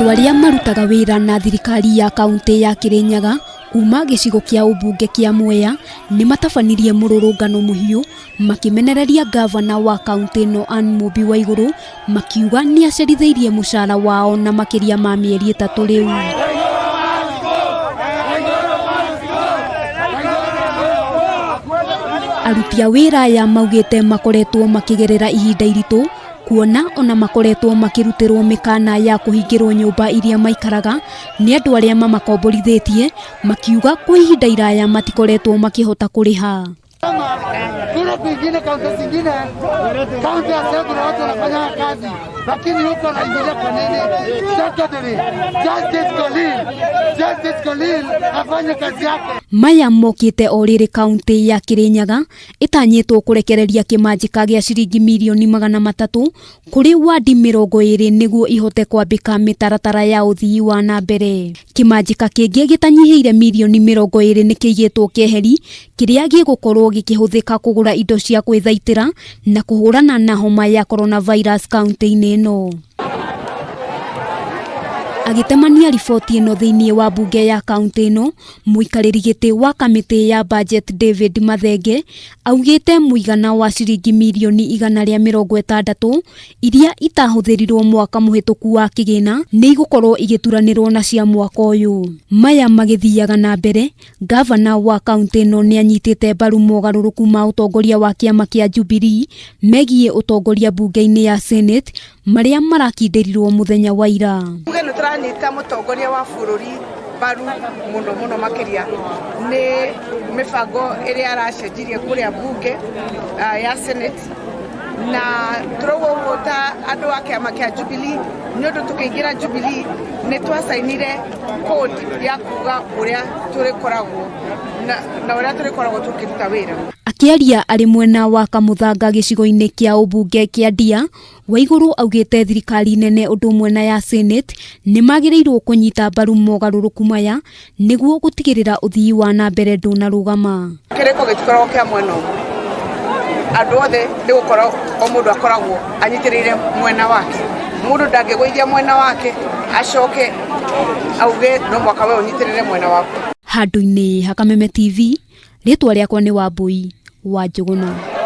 Andũ arĩa marutaga wĩra na thirikari ya kaunti ya Kirinyaga kuma gĩcigo kĩa ũmbunge kĩa Mwea nĩ matabanirie mũrũrũngano mũhiũ makĩmenereria ngavana wa kaunti ĩno Ann Mũmbi Waigũrũ makiuga nĩ acerithĩirie mũcara wao na makĩria ma mĩeri 3 rĩu. Aruti a wĩra aya maugĩte makoretwo makĩgerera ihinda iritũ kuona ona makoretwo makĩrutĩrwo mĩkana ya kũhingĩrwo nyũmba iria maikaraga nĩ andũ arĩa mamakomborithĩtie, makiuga kwa ihinda iraya matikoretwo makĩhota kũrĩha. Kule kwingine kaunti zingine, kaunti ya Semburu watu wanafanya kazi, lakini huko wanaingilia kwa nini? Secondary, Justice Colin, Justice Colin afanye kazi yake. Maya mokĩte o rĩrĩ kaunti ya Kirinyaga ĩtanyĩtwo kũrekereria kĩmanjĩka gĩa ciringi mirioni 300 kũrĩ wadi 20 nĩguo ihote kwambĩka mĩtaratara ya ũthii wa na mbere. Kĩmanjĩka kĩngĩ gĩtanyihĩire mirioni 20 nĩ kĩigĩtwo keheri kĩrĩa gĩgũkorwo gĩkĩhũthĩka kũgũra indo cia kwĩthaitĩra na kũhũrana na homa ya coronavirus kaunti-inĩ ĩno. Agĩtemania riboti ĩno thĩinĩ wa mbunge ya kaunti ĩno, mũikarĩri gĩtĩ wa kamĩtĩ ya budget David Mathenge augĩte mũigana wa ciringi mirioni 160 iria itahũthĩrirwo mwaka mũhĩtũku wa kĩgĩna nĩ igũkorwo igĩturanĩrwo na cia mwaka ũyũ. Maya magĩthiaga na mbere, ngavana wa kaunti ĩno nĩ anyitĩte mbaru mogarũrũku ma ũtongoria wa kĩama kĩa Jubilee megiĩ ũtongoria mbunge-inĩ ya Senate marĩa marakindĩrirwo mũthenya wa ira. Tuge nĩ tũranyita mũtongoria wa bũrũri mbaru mũno mũno makĩria nĩ mĩbango ĩrĩa aracenjirie kũrĩa mbunge ya Senate, na tũrauga ũguo ta andũ a kĩama kĩa Jubilee nĩ ũndũ tũkĩingĩra Jubilee nĩ twacainire code ya kuga ũrĩa tũrĩkoragwo na ũrĩa tũrĩkoragwo tũkĩruta wĩra. Akĩaria arĩ mwena wa Kamũthanga gĩcigo-inĩ kĩa ũmbunge kĩa Ndia, Waigũrũ augĩte thirikari nene ũndũ ũmwe na ya Senate nĩ magĩrĩirwo kũnyita mbaru mogarũrũku maya nĩguo gũtigĩrĩra ũthii wa na mbere ndũnarũgama. Kĩrĩko gĩtikoragwo kĩa mwena ũmwe, andũ othe nĩ gũkorwo o mũndũ akoragwo anyitĩrĩire mwena wake, mũndũ ndangĩgũithia mwena wake acoke auge no mwaka we ũnyitĩrĩre mwena waku. Handũ-inĩ ha Kameme TV, rĩtwa rĩakwa nĩ Wambui wa Njũgũna.